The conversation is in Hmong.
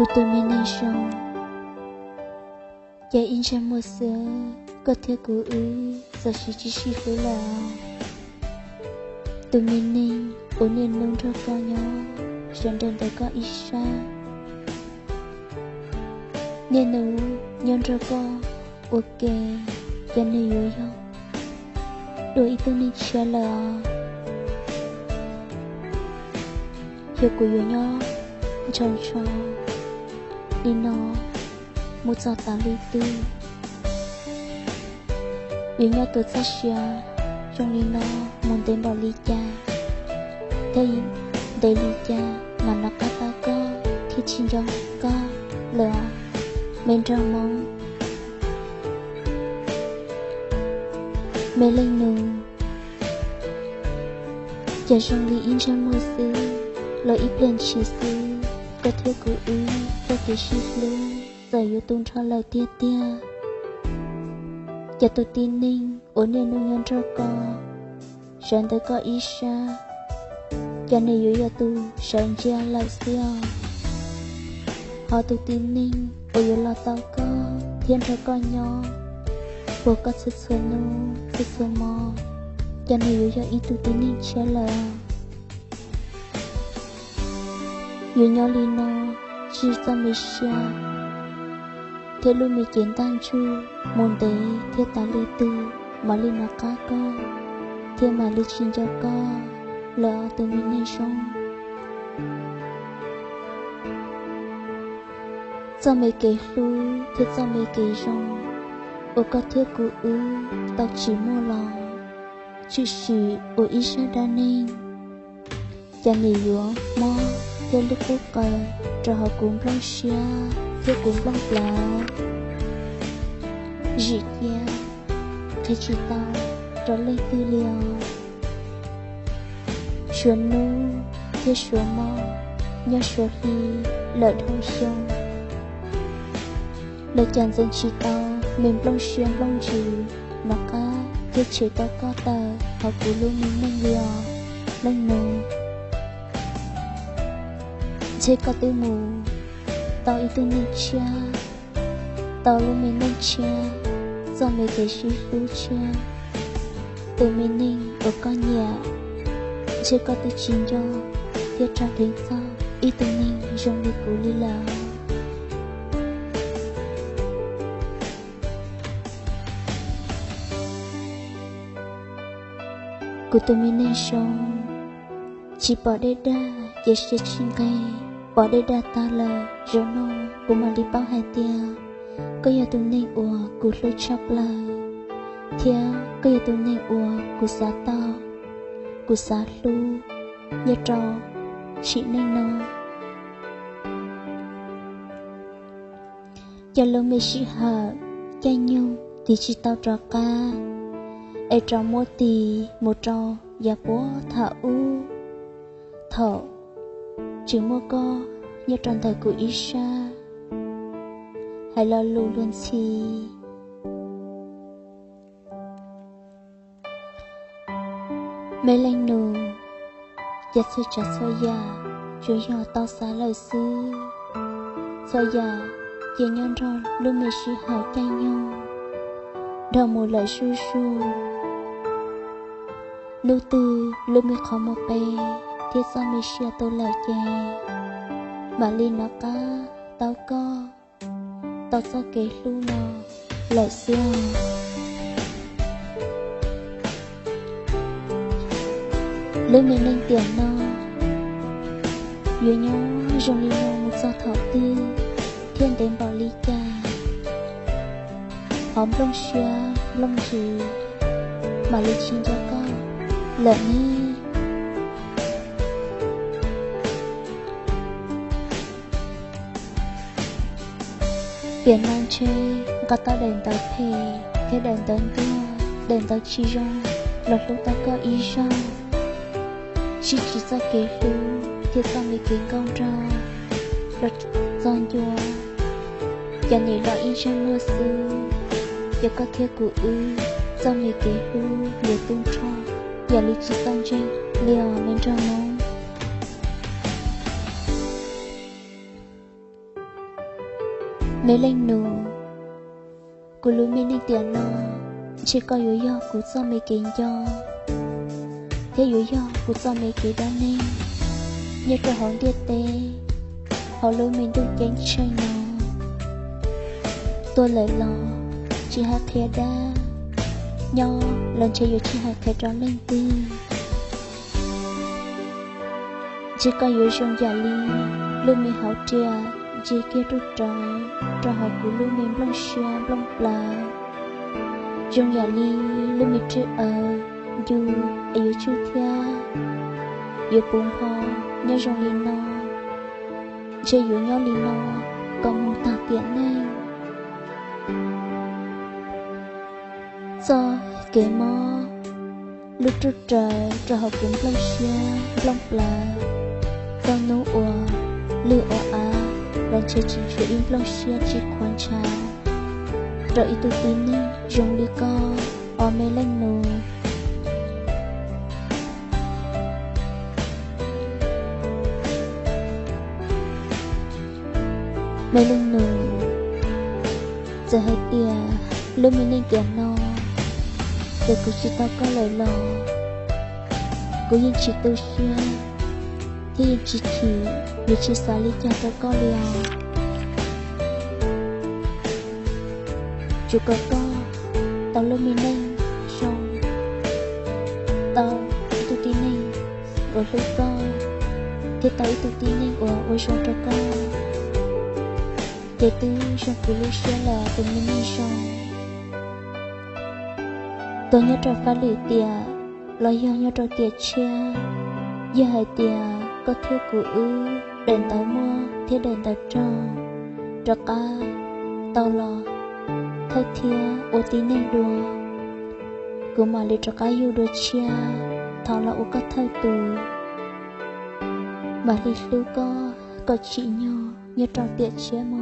Kuv tus me neeg zoo, ces ib ntsais muag xwb koj thiab kuv wb txawm sib tsis sib hlub lawm. Tus me neeg uas niaj hnub nrog koj nyob, sawv ntawm ntawm koj ib sab, niaj hnub nyob nrog koj ua ke, ces nws yuav yog dua ib tug neeg tshiab lawm os. Yog kuv yuav nyob ntshaus ntsho li no mus txog tas li twg? Yuav nyob tus txoj sia zoo li no mus ntev npaum li cas? Thiab ntev li cas mas nov qab tau koj thiab tsis nco koj lawm, me nraug Hmoob, me leej nus? Ces zoo li ib ntsais muag xwb, los ib pliag ntshis xwb, koj thiab kuv wb txoj kev sib hlub txawm yuav tu nrho lawm tiag tiag. Ces tus tib neeg uas niaj hnub nyob nrog koj, sawv ntawm koj ib sab, ces nws yuav yog tus sawv ntsia lawm xwb os. Ho tus tib neeg uas yuav los tau koj thiab nrog koj nyob puag koj txhua txhua hnub txhua txhua hmo, ces nws yuav yog ib tug tib neeg tshiab lawm. Yuav nyob li no tsis txoj me siab thiab lub me cev ntaj ntsug mus ntev thiab tas li twg mam li nov qab koj thiab mam li tsis nco koj lawm os tus me neeg zoo. Txoj me kev hlub thiab txoj me kev zoo uas koj thiab kuv wb tau tsim muaj los, tshwm sim ua ib zaj dab neeg, ces nws yuav mob thiab lub qub qawv rau hauv kuv nplooj siab thiab kuv nplooj plawv. Zim cia qhia tsis tau rau leej twg li os. Suav hnub thiab suav hmo, nyob suav hli lawm dhau xyoo, los cas ntxeev tsis tau me nplooj siab nplooj ntsws nov qab thiab tshem tau koj tawm hauv kuv lub me neej li os leej nus. Ntshe koj twb mus tau ib tug neeg tshiab, tau lub me neej tshiab, txoj me kev sib hlub tshiab. Tus me neeg uas koj nyiam, ntshe koj twb tsis nco thiab rov dheev txog ib tug neeg zoo li kuv li lawm. Kuv tus me neeg zoo, tsis pom dej dag ces siab tsis nqig, pom dej dag tag lawm zaum no kuv mam li paub hais tias koj yog tus neeg uas kuv hlub tshaj plaws, thiab koj yog tus neeg uas kuv xav tau, kuv xav hlub nyob rau sim neej no. Ces lub me sij hawm caij nyoog tiv tsis tau rov qab, es rov muab tis mus rau yav puag thaum ub, thaum tseem muaj koj nyob rau ntawm kuv ib sab, hais lo lus luag ntxhi. Me leej nus, ces txhua tsav txhua yam tsuas yog tau xav lawm xwb. Txhua yam ces nyob nrog lub me sij hawm caij nyoog dhau mus lawm zuj zus. Hnub twg lub me qhov muag qe thiab txoj me sia tu lawm ces mam li nov qab tau koj, tau txoj kev hlub no lawm xwb os. Lub me neej tiam no yuav nyob zoo li no mus txog thaum twg thiab ntev npaum li cas, hauv nplooj siab nplooj ntsws mam li tsis nco koj lawm ne. Tiam no ntshe nqa tau daim ntawv phem thiab daim ntawv ntuag, daim ntawv tsis zoo los hlub tau koj ib zaug, sib tsis txoj kev hlub thiab txoj me kev nkauj nraug los txog ncua, ces nim los ib zaug luag xwb, ces koj thiab kuv wb txoj me kev hlub yuav tu nrho, yam li tsis txawj ntseeg li os me nraug Hmoob. Me leej nus, kuv lub me neej tiam no, ntshe koj yuav yog kuv txoj me kev nco, thiab yuav yog kuv txoj me kev dab neeg nyob rau hauv ntiaj teb, hauv lub me ntuj ceeb tsheej no. Tuag lawm los tsis hais qhia dab, nyob los ntshe yuav tsis hais qhia rau leej twg. Ntshe koj yuav zoo yam li lub me hauv riam ntsia kiag ruj rawv rau hauv kuv lub me nplooj siab nplooj plaws, zoo yam li lub me tswb awv ncu es yuav tsuj thiab yuav puv npho nyob zoo li no. Ntshe yuav nyob li no kom mus tag tiam neej. Txoj kev mob, lub ruj rawv rau hauv kuv nplooj siab nplooj plaws. Txog hnub uas lwg ua av los ntshe tseem tshuav ib nplooj siab tsis qhuav ntshav rau ib tug tib neeg zoo li koj os me leej nus. Me leej nus, txawm hais tias lub me neej tiam no ces kuv tsis tau koj lawm los kuv yeej tsis tu siab thiab yeej tsis chim, yeej tsis xav li cas rau koj li os. Tsuas kom koj tau lub me neej zoo, tau ib tug tib neej uas hlub koj, thiab tau ib tug tib neej uas ua zoo rau koj, ces twb zoo kuv lub siab lawm tus me neej zoo. Tuag nyob rau fab lwm tiam los yog nyob rau tiam tshiab, yog hais tias koj thiab kuv wb daim ntawv muaj thiab daim ntawv raug rov qab tau los thawj thiab ua tib neeg dua, kuv mam li rov qab yug dua tshiab, thov los ua koj thawj tus, mam li hlub koj kom tsim nyog nyob rau tiam tshiab mus.